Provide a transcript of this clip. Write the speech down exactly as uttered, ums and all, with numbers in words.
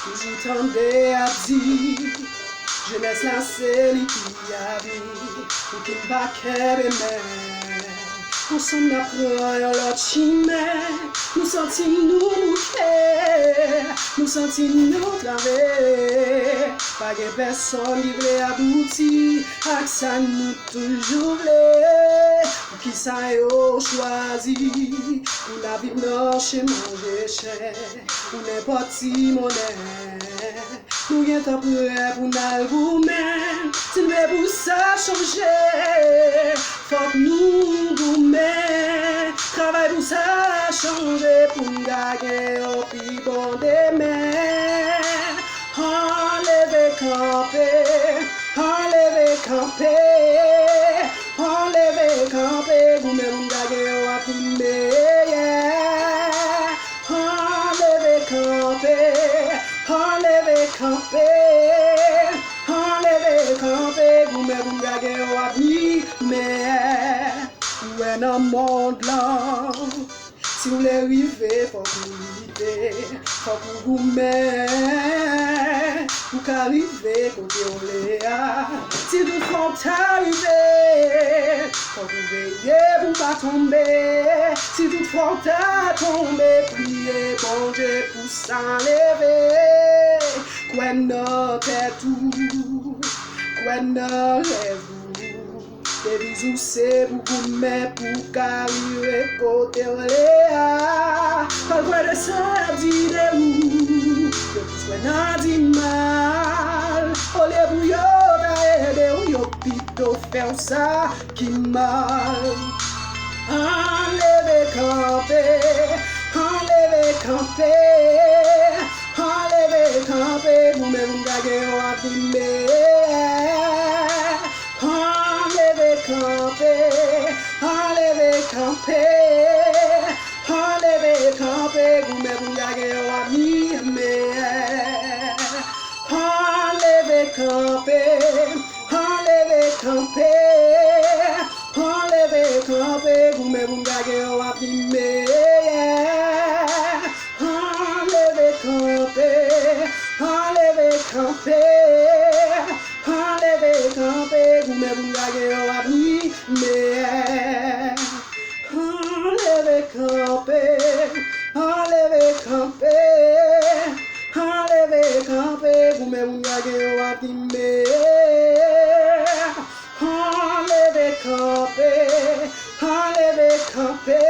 Toujou tande ap di, jenès la se li ki avni, pou ki n pa kenbe men. Ansanm n ap pran yon lòt chimen, nou santi nou bouke, nou santi nou trave. Pa gen pèsonn ki vle abouti ak sa nou toujou vle. Poukisa yo chwazi pou n ap viv nan chen manje chen pou nenpòt ti monnen? Nou gentan prè pou n al goumen. Si n vle pou sa chanje, fòk nou goumen. Travay pou sa chanje, pou n ka gen yon pi bon demen. Ann leve kanpe, ann leve kanpe, ann leve kanpe, goumen pou n ka gen yon avni meyè. Ann leve kanpe, ann leve kanpe, ann leve kanpe, goumen pou n ka gen yon avni meyè. Ou wè nan mond lan, si w vle rive, fòk ou lite, fòk ou goumen, pou ka rive kote w vle a. Si toutfwa w ta rive, fòk ou veye pou w pa tonbe. Si toutfwa w ta tonbe, priye Bondye pou sa leve. Kwè nan tèt ou, kwè nan rèv ou. Deviz ou se pou goumen pou ka rive kote w vle a. Pa kwè de sa y ap di de ou. Yo plis kwè nan di mal. Olye pou yo ta ede w, yo pito fè w sa ki mal. Ann leve kanpe, ann leve kanpe, ann leve kanpe, goumen pou n ka gen yon avni meyè. Ann leve kanpe, ann leve kanpe, ann leve kanpe, goumen pou n ka gen yon avni meyè. Ann leve kanpe, ann leve kanpe, ann leve kanpe, goumen pou n ka gen yon avni meyè. Ann leve kanpe, ann leve kanpe, ann leve kanpe, goumen pou n ka gen yon avni meyè. Ann leve kanpe, ann leve kanpe, ann leve kanpe, goumen pou n ka gen yon avni meyè. Ann leve kanpe, ann leve kanpe,